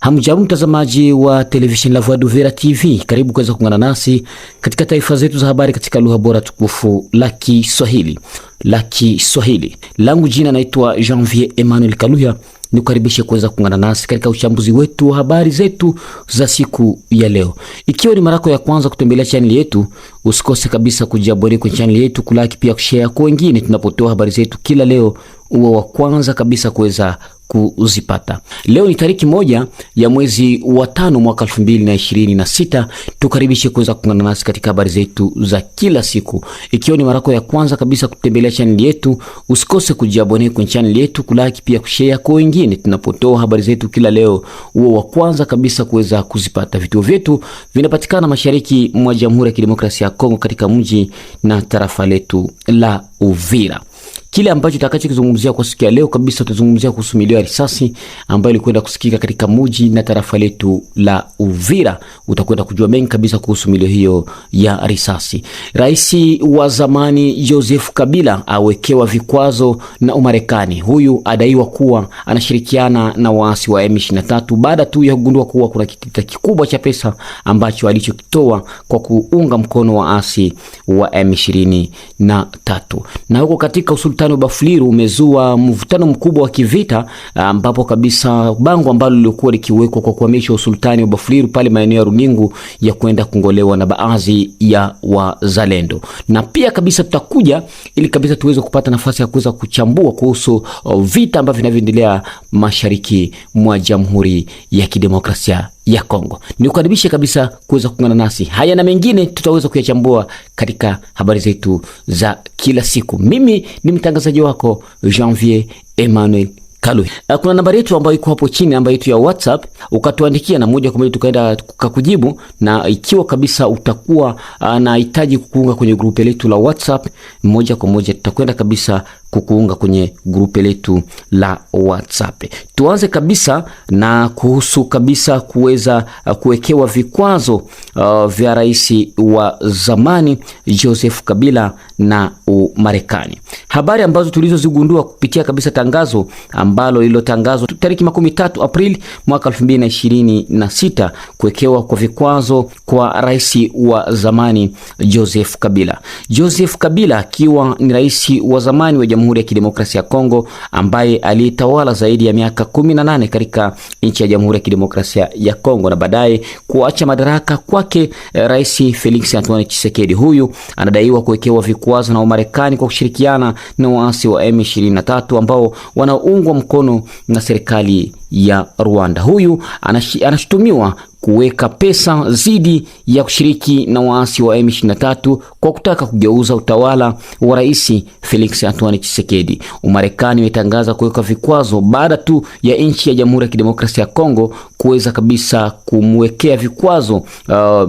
Hamjambo mtazamaji wa television La Voix d'Uvira TV, karibu kuweza kuungana nasi katika taarifa zetu za habari katika lugha bora tukufu la Kiswahili. La Kiswahili. Langu jina naitwa Janvier Emmanuel Kaluya, nikukaribishe kuweza kuungana nasi katika uchambuzi wetu wa habari zetu za siku ya leo. Ikiwa ni mara yako ya kwanza kutembelea channel yetu, usikose kabisa kujiabonner kwenye channel yetu, kulike pia kushare kwa wengine tunapotoa habari zetu kila leo, uwe wa kwanza kabisa kuweza kuzipata. Leo ni tariki 1 ya mwezi wa 5 mwaka 2026. Tukaribishe kuweza kuungana nasi katika habari zetu za kila siku. Ikiwa ni mara yako ya kwanza kabisa kutembelea channel yetu, usikose kujiabonner kwenye channel yetu, kulike pia kushare kwa wengine tunapotoa habari zetu kila leo, uwe wa kwanza kabisa kuweza kuzipata. Vituo vyetu vinapatikana mashariki mwa Jamhuri ya Kidemokrasia ya Kongo katika mji na tarafa letu la Uvira. Kile ambacho tutakachokizungumzia kwa siku ya leo kabisa, tutazungumzia kuhusu milio ya risasi ambayo ilikwenda kusikika katika mji na tarafa letu la Uvira. Utakwenda kujua mengi kabisa kuhusu milio hiyo ya risasi. Rais wa zamani Joseph Kabila awekewa vikwazo na Umarekani. Huyu adaiwa kuwa anashirikiana na waasi wa M23 baada tu ya kugundua kuwa kuna kitita kikubwa cha pesa ambacho alichokitoa kwa kuunga mkono waasi wa M23. Na huko katika usultani wa Bafuliru umezua mvutano mkubwa wa kivita, ambapo kabisa bango ambalo lilikuwa likiwekwa kwa kuhamisha usultani wa Bafuliru pale maeneo ya Runingu ya kwenda kungolewa na baadhi ya wazalendo. Na pia kabisa tutakuja ili kabisa tuweze kupata nafasi ya kuweza kuchambua kuhusu vita ambavyo vinavyoendelea mashariki mwa Jamhuri ya Kidemokrasia ya Kongo. Nikukaribishe kabisa kuweza kuungana nasi. Haya na mengine tutaweza kuyachambua katika habari zetu za kila siku. Mimi ni mtangazaji wako Janvier Emmanuel Kalu. Kuna nambari yetu ambayo iko hapo chini, namba yetu ya WhatsApp, ukatuandikia na moja kwa moja tukaenda kukujibu, na ikiwa kabisa utakuwa nahitaji kukuunga kwenye grupu letu la WhatsApp, moja kwa moja tutakwenda kabisa kukuunga kwenye grupu letu la WhatsApp. Tuanze kabisa na kuhusu kabisa kuweza kuwekewa vikwazo vya rais wa zamani Joseph Kabila na Umarekani. Habari ambazo tulizozigundua kupitia kabisa tangazo ambalo lililotangazwa tariki 30 Aprili mwaka 2026, kuwekewa kwa vikwazo kwa rais wa zamani Joseph Kabila. Joseph Kabila akiwa ni rais wa zamani wa Jamhuri ya Kidemokrasia ya Kongo ambaye alitawala zaidi ya miaka 18 katika nchi ya Jamhuri ya Kidemokrasia ya Kongo na baadaye kuacha madaraka kwake Rais Felix Antoine Tshisekedi. Huyu anadaiwa kuwekewa vikwazo na Umarekani kwa kushirikiana na waasi wa M23 ambao wanaungwa mkono na serikali ya Rwanda. Huyu anashutumiwa kuweka pesa zidi ya kushiriki na waasi wa M23 kwa kutaka kugeuza utawala wa Rais Felix Antoine Tshisekedi. Umarekani imetangaza kuweka vikwazo baada tu ya nchi ya Jamhuri ya Kidemokrasia ya Kongo kuweza kabisa kumwekea vikwazo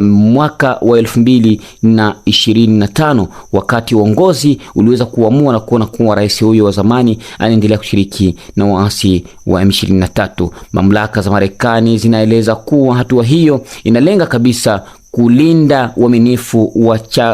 mwaka wa 2025, wakati uongozi uliweza kuamua na kuona kuwa rais huyo wa zamani anaendelea kushiriki na waasi wa M23. Mamlaka za Marekani zinaeleza kuwa hatua hiyo inalenga kabisa kulinda uaminifu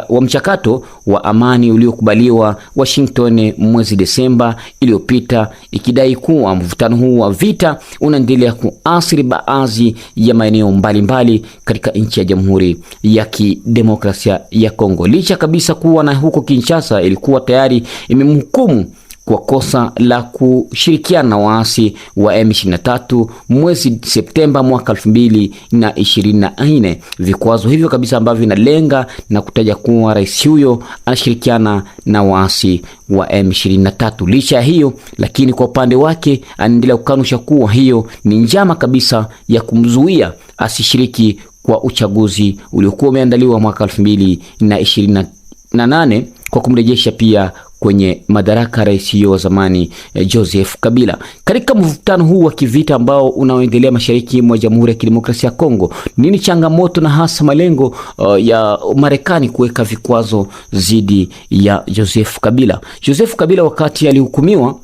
wa mchakato wa amani uliokubaliwa Washington mwezi Desemba iliyopita, ikidai kuwa mvutano huu wa vita unaendelea kuathiri baadhi ya maeneo mbalimbali katika nchi ya Jamhuri ya Kidemokrasia ya Kongo. Licha kabisa kuwa na huko Kinshasa ilikuwa tayari imemhukumu kwa kosa la kushirikiana na waasi wa M23 mwezi Septemba mwaka 2024. Vikwazo hivyo kabisa ambavyo vinalenga na kutaja kuwa rais huyo anashirikiana na waasi wa M23. Licha ya hiyo lakini, kwa upande wake anaendelea kukanusha kuwa hiyo ni njama kabisa ya kumzuia asishiriki kwa uchaguzi uliokuwa umeandaliwa mwaka 2028 kwa kumrejesha pia kwenye madaraka rais huyo wa zamani Joseph Kabila. Katika mvutano huu wa kivita ambao unaoendelea mashariki mwa Jamhuri ya Kidemokrasia ya Kongo, nini changamoto na hasa malengo ya Marekani kuweka vikwazo dhidi ya Joseph Kabila? Joseph Kabila wakati alihukumiwa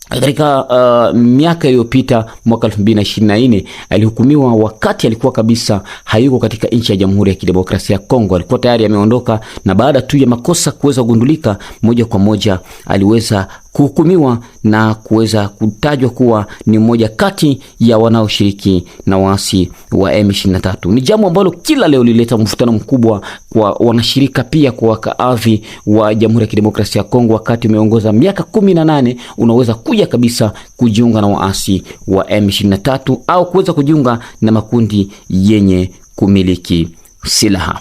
katika miaka iliyopita mwaka 2024 alihukumiwa wakati alikuwa kabisa hayuko katika nchi ya Jamhuri ya Kidemokrasia ya Kongo, alikuwa tayari ameondoka, na baada tu ya makosa kuweza kugundulika, moja kwa moja aliweza kuhukumiwa na kuweza kutajwa kuwa ni mmoja kati ya wanaoshiriki na waasi wa M23. Ni jambo ambalo kila leo lileta mvutano mkubwa kwa wanashirika, pia kwa wakaazi wa Jamhuri ya Kidemokrasia ya Kongo. Wakati umeongoza miaka 18, unaweza kuja kabisa kujiunga na waasi wa M23 au kuweza kujiunga na makundi yenye kumiliki silaha.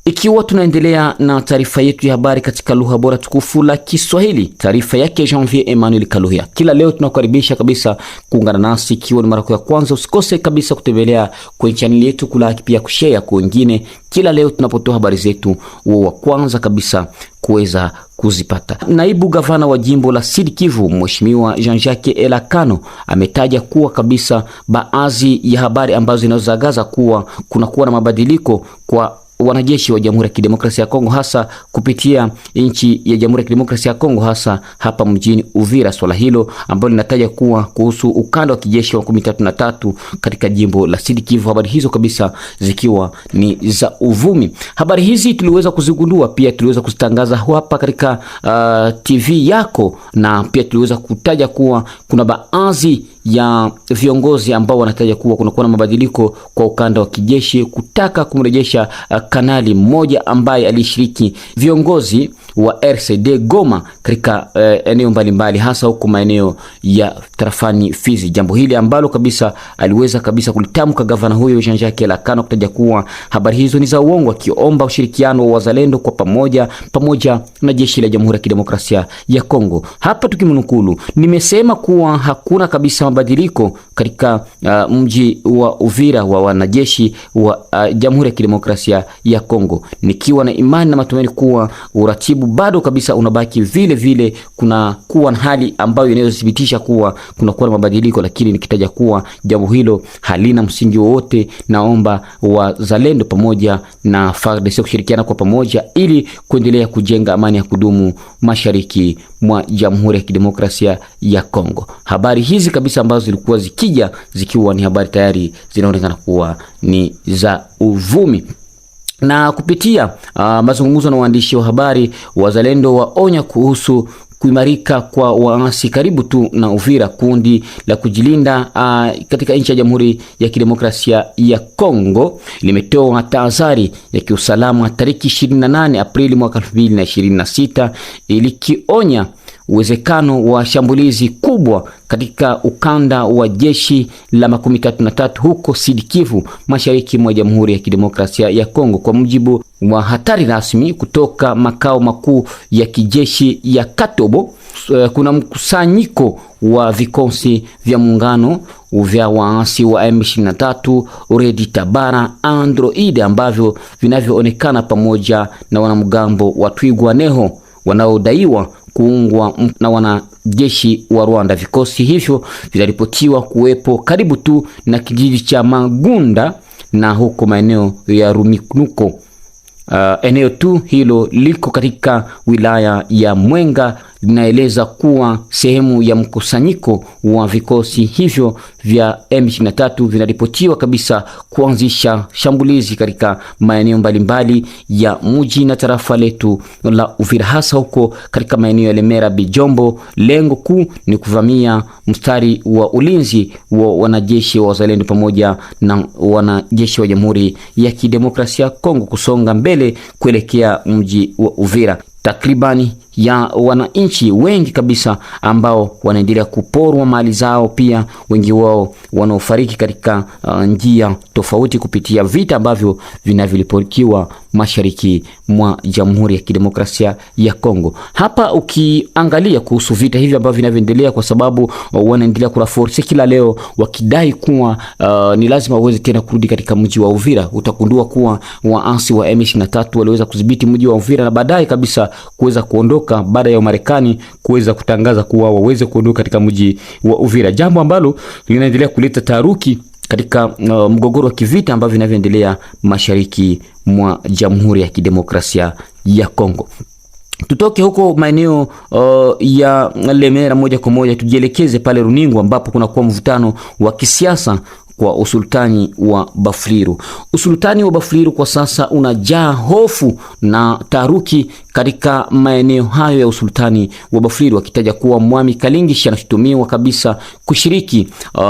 Ikiwa tunaendelea na taarifa yetu ya habari katika lugha bora tukufu la Kiswahili, taarifa yake Janvier Emmanuel Kaluhia. Kila leo tunakukaribisha kabisa kuungana nasi. Ikiwa ni mara ya kwanza, usikose kabisa kutembelea kwenye chaneli yetu, kulike pia kushare kwa wengine. Kila leo tunapotoa habari zetu, uwe wa kwanza kabisa kuweza kuzipata. Naibu gavana wa jimbo la Sud Kivu Mheshimiwa Jean-Jacques Elakano ametaja kuwa kabisa baadhi ya habari ambazo zinazozagaza kuwa kunakuwa na mabadiliko kwa wanajeshi wa Jamhuri ya Kidemokrasia ya Kongo hasa kupitia nchi ya Jamhuri ya Kidemokrasia ya Kongo hasa hapa mjini Uvira. Swala hilo ambalo linataja kuwa kuhusu ukanda wa kijeshi wa 33 katika jimbo la Sud Kivu. Habari hizo kabisa zikiwa ni za uvumi. Habari hizi tuliweza kuzigundua, pia tuliweza kuzitangaza hapa katika TV yako, na pia tuliweza kutaja kuwa kuna baadhi ya viongozi ambao wanataja kuwa kunakuwa na mabadiliko kwa ukanda wa kijeshi kutaka kumrejesha kanali mmoja ambaye alishiriki viongozi wa RCD Goma katika eneo mbalimbali hasa huko maeneo ya tarafani Fizi. Jambo hili ambalo kabisa aliweza kabisa kulitamka gavana huyo Jean-Jacques Elakano kutaja kuwa habari hizo ni za uongo, akiomba ushirikiano wa wazalendo kwa pamoja na jeshi la Jamhuri ya Kidemokrasia ya Kongo. Hapa tukimnukulu, nimesema kuwa hakuna kabisa mabadiliko katika mji wa Uvira wa wanajeshi wa Jamhuri ya Kidemokrasia ya Kongo, nikiwa na imani na matumaini kuwa uratibu bado kabisa unabaki vile vile. Kuna kuwa na hali ambayo inayothibitisha kuwa kuna kuwa na mabadiliko, lakini nikitaja kuwa jambo hilo halina msingi wowote. Naomba wazalendo pamoja na FARDC kushirikiana kwa pamoja ili kuendelea kujenga amani ya kudumu mashariki mwa Jamhuri ya Kidemokrasia ya Kongo. Habari hizi kabisa ambazo zilikuwa zikija zikiwa ni habari tayari zinaonekana kuwa ni za uvumi. Na kupitia mazungumzo na waandishi wa habari, wazalendo waonya kuhusu kuimarika kwa waasi karibu tu na Uvira. Kundi la kujilinda katika nchi ya Jamhuri ya Kidemokrasia ya Kongo limetoa tahadhari ya kiusalama tariki 28 Aprili mwaka 2026 ilikionya uwezekano wa shambulizi kubwa katika ukanda wa jeshi la 33 huko Sud Kivu, mashariki mwa Jamhuri ya Kidemokrasia ya Kongo. Kwa mujibu wa hatari rasmi kutoka makao makuu ya kijeshi ya Katobo, kuna mkusanyiko wa vikosi vya muungano vya waasi wa M23 Redi Tabara Android ambavyo vinavyoonekana pamoja na wanamgambo wa Twirwaneho wanaodaiwa kuungwa na wanajeshi wa Rwanda. Vikosi hivyo vinaripotiwa kuwepo karibu tu na kijiji cha Magunda na huko maeneo ya Ruminuko. Eneo tu hilo liko katika wilaya ya Mwenga, linaeleza kuwa sehemu ya mkusanyiko wa vikosi hivyo vya M23 vinaripotiwa kabisa kuanzisha shambulizi katika maeneo mbalimbali ya mji na tarafa letu la Uvira, hasa huko katika maeneo ya Lemera, Bijombo. Lengo kuu ni kuvamia mstari wa ulinzi wa wanajeshi wa wazalendo pamoja na wanajeshi wa Jamhuri ya Kidemokrasia ya Kongo kusonga mbele kuelekea mji wa Uvira. Takribani ya wananchi wengi kabisa ambao wanaendelea kuporwa mali zao, pia wengi wao wanaofariki katika njia tofauti kupitia vita ambavyo vinavyoripotiwa mashariki mwa Jamhuri ya Kidemokrasia ya Kongo. Hapa ukiangalia kuhusu vita hivi ambavyo vinavyoendelea, kwa sababu wanaendelea kuraforce kila leo wakidai kuwa ni lazima waweze tena kurudi katika mji wa Uvira. Utagundua kuwa waasi wa M23 waliweza kudhibiti mji wa Uvira na baadaye kabisa kuweza kuondoka baada ya Marekani kuweza kutangaza kuwa waweze kuondoka katika mji wa Uvira, jambo ambalo linaendelea kuleta taharuki katika mgogoro wa kivita ambavyo vinavyoendelea mashariki mwa Jamhuri ya Kidemokrasia ya Kongo. Tutoke huko maeneo ya Lemera moja kwa moja tujielekeze pale Runingu ambapo kunakuwa mvutano wa kisiasa kwa usultani wa Bafuliru. Usultani wa Bafuliru kwa sasa unajaa hofu na taharuki katika maeneo hayo ya usultani wa Bafuliru, akitaja kuwa Mwami Kalingishi anashutumiwa kabisa kushiriki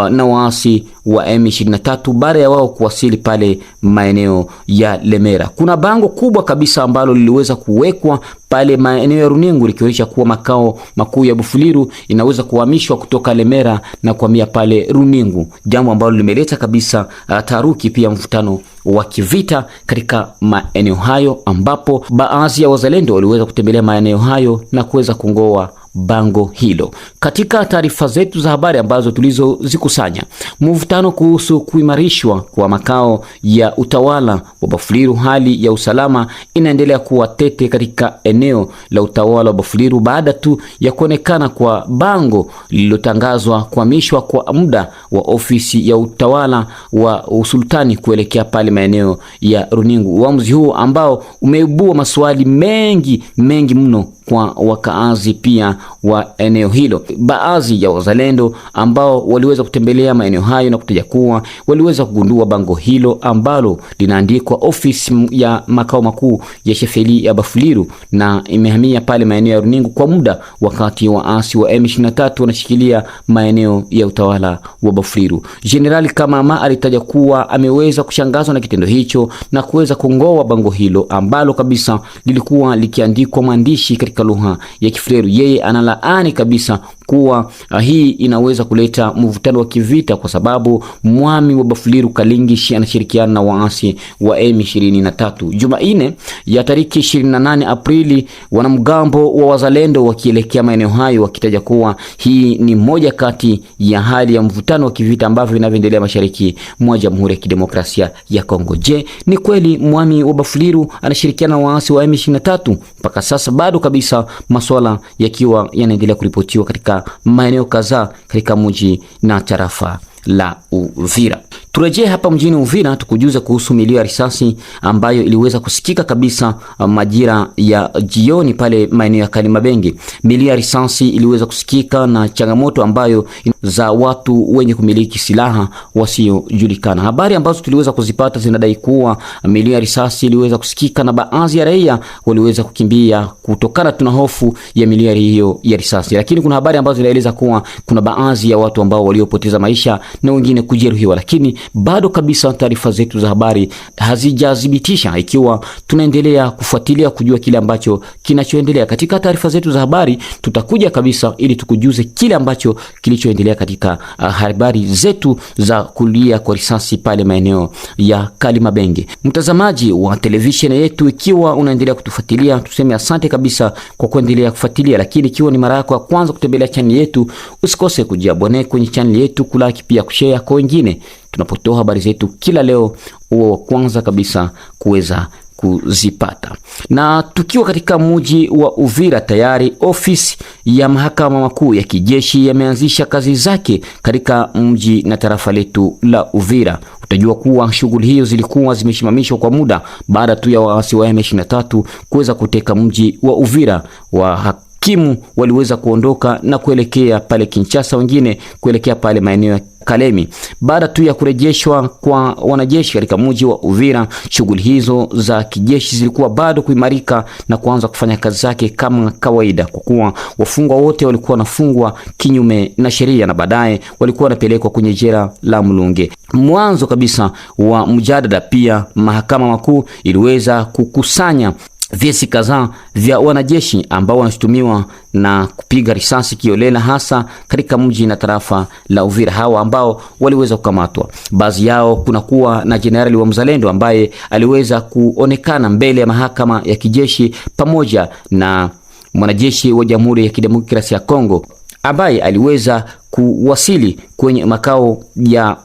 na waasi wa M23 baada ya wao kuwasili pale maeneo ya Lemera. Kuna bango kubwa kabisa ambalo liliweza kuwekwa pale maeneo ya Runingu likionyesha kuwa makao makuu ya Bufuliru inaweza kuhamishwa kutoka Lemera na kuhamia pale Runingu, jambo ambalo limeleta kabisa taharuki pia mvutano wa kivita katika maeneo hayo, ambapo baadhi ya wazalendo waliweza kutembelea maeneo hayo na kuweza kungoa bango hilo. Katika taarifa zetu za habari ambazo tulizozikusanya, mvutano kuhusu kuimarishwa kwa makao ya utawala wa Bafuliru, hali ya usalama inaendelea kuwa tete katika eneo la utawala wa Bafuliru baada tu ya kuonekana kwa bango lililotangazwa kuhamishwa kwa muda wa ofisi ya utawala wa usultani kuelekea pale maeneo ya Runingu. Uamuzi huo ambao umeibua maswali mengi mengi mno kwa wakaazi pia wa eneo hilo. Baadhi ya wazalendo ambao waliweza kutembelea maeneo hayo na kutaja kuwa waliweza kugundua bango hilo ambalo linaandikwa ofisi ya makao makuu ya Shefeli ya Bafuliru na imehamia pale maeneo ya Runingu kwa muda, wakati waasi wa M23 wanashikilia maeneo ya utawala wa Bafuliru. Jenerali Kamama alitaja kuwa ameweza kushangazwa na kitendo hicho na kuweza kungoa bango hilo ambalo kabisa lilikuwa likiandikwa maandishi katika lugha ya Kifuliru. Yeye analaani kabisa kuwa hii inaweza kuleta mvutano wa kivita kwa sababu mwami wa Bafuliru Kalingishi anashirikiana na waasi wa M23. Jumanne ya tariki 28 Aprili, wanamgambo wa wazalendo wakielekea maeneo hayo wakitaja kuwa hii ni moja kati ya hali ya mvutano wa kivita ambavyo vinavyoendelea mashariki mwa Jamhuri ya Kidemokrasia ya Kongo. Je, ni kweli mwami wa Bafuliru anashirikiana na waasi wa M23? Mpaka sasa bado kabisa masuala yakiwa yanaendelea kuripotiwa katika maeneo kadhaa katika mji na tarafa la Uvira. Turejee hapa mjini Uvira tukujuza kuhusu milio ya risasi ambayo iliweza kusikika kabisa majira ya jioni pale maeneo ya Kalimabenge. Milio ya risasi iliweza kusikika na changamoto ambayo za watu wenye kumiliki silaha wasiojulikana. Habari ambazo tuliweza kuzipata zinadai kuwa milio ya risasi iliweza kusikika na baadhi ya raia waliweza kukimbia kutokana tuna hofu ya milio hiyo ya risasi. Lakini kuna habari ambazo zinaeleza kuwa kuna baadhi ya watu ambao waliopoteza maisha na wengine kujeruhiwa, lakini bado kabisa taarifa zetu za habari hazijathibitisha. Ikiwa tunaendelea kufuatilia kujua kile ambacho kinachoendelea katika taarifa zetu za habari, tutakuja kabisa ili tukujuze kile ambacho kilichoendelea katika habari zetu za kulia kwa risasi pale maeneo ya Kalimabenge. Mtazamaji wa televisheni yetu, ikiwa unaendelea kutufuatilia, tuseme asante kabisa kwa kuendelea kufuatilia, lakini ikiwa ni mara yako ya kwanza kutembelea channel yetu, usikose kujiabone kwenye channel yetu, kulike pia kushare kwa wengine. Tunapotoa habari zetu kila leo, uwe wa kwanza kabisa kuweza kuzipata. Na tukiwa katika mji wa Uvira, tayari ofisi ya mahakama makuu ya kijeshi yameanzisha kazi zake katika mji na tarafa letu la Uvira. Utajua kuwa shughuli hiyo zilikuwa zimesimamishwa kwa muda baada tu ya waasi wa M23 kuweza kuteka mji wa Uvira. Wahakimu waliweza kuondoka na kuelekea pale Kinshasa, wengine kuelekea pale maeneo ya Kalemi. Baada tu ya kurejeshwa kwa wanajeshi katika mji wa Uvira, shughuli hizo za kijeshi zilikuwa bado kuimarika na kuanza kufanya kazi zake kama kawaida, kwa kuwa wafungwa wote walikuwa wanafungwa kinyume na sheria na baadaye walikuwa wanapelekwa kwenye jela la Mulunge. Mwanzo kabisa wa mjadala, pia mahakama makuu iliweza kukusanya vyesi kadhaa vya wanajeshi ambao wanashutumiwa na kupiga risasi kiolela hasa katika mji na tarafa la Uvira. Hawa ambao waliweza kukamatwa, baadhi yao kuna kuwa na jenerali wa mzalendo ambaye aliweza kuonekana mbele ya mahakama ya kijeshi pamoja na mwanajeshi wa Jamhuri ya Kidemokrasia ya Kongo ambaye aliweza kuwasili kwenye makao ya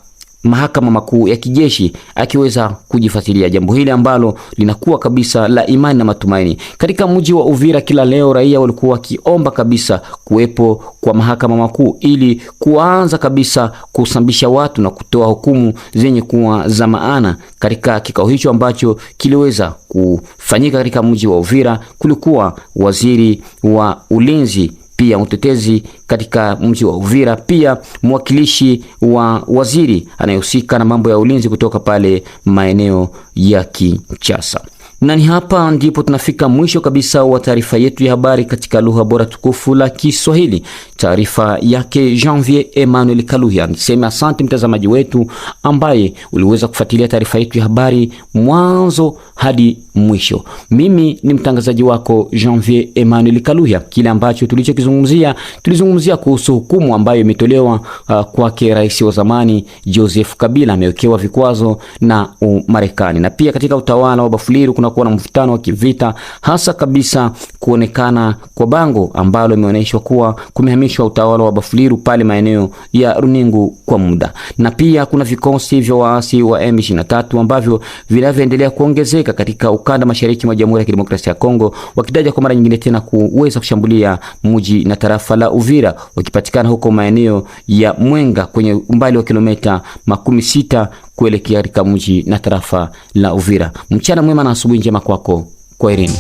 mahakama makuu ya kijeshi akiweza kujifuatilia jambo hili ambalo linakuwa kabisa la imani na matumaini. Katika mji wa Uvira kila leo raia walikuwa wakiomba kabisa kuwepo kwa mahakama makuu ili kuanza kabisa kusambisha watu na kutoa hukumu zenye kuwa za maana. Katika kikao hicho ambacho kiliweza kufanyika katika mji wa Uvira, kulikuwa waziri wa ulinzi pia mtetezi katika mji wa Uvira, pia mwakilishi wa waziri anayehusika na mambo ya ulinzi kutoka pale maeneo ya Kinshasa. Na ni hapa ndipo tunafika mwisho kabisa wa taarifa yetu ya habari katika lugha bora tukufu la Kiswahili. Taarifa yake Janvier Emmanuel Kaluya. Niseme asante mtazamaji wetu ambaye uliweza kufuatilia taarifa yetu ya habari mwanzo hadi mwisho. Mimi ni mtangazaji wako Janvier Emmanuel Kaluya. Kile ambacho tulichokizungumzia, tulizungumzia kuhusu hukumu ambayo imetolewa kwake rais wa zamani Joseph Kabila, amewekewa vikwazo na Marekani, na pia katika utawala wa Bafuliru kuna kuwa na mvutano wa kivita, hasa kabisa kuonekana kwa bango ambalo imeonyeshwa kuwa kumehamishwa utawala wa Bafuliru pale maeneo ya Runingu kwa muda, na pia kuna vikosi vya waasi wa M23 ambavyo vinavyoendelea kuongezeka katika ukanda mashariki mwa Jamhuri ya Kidemokrasia ya Kongo, wakitaja kwa mara nyingine tena kuweza kushambulia mji na tarafa la Uvira, wakipatikana huko maeneo ya Mwenga kwenye umbali wa kilomita 60 kuelekea katika mji na tarafa la Uvira. Mchana mwema na asubuhi njema kwako. Kwaherini.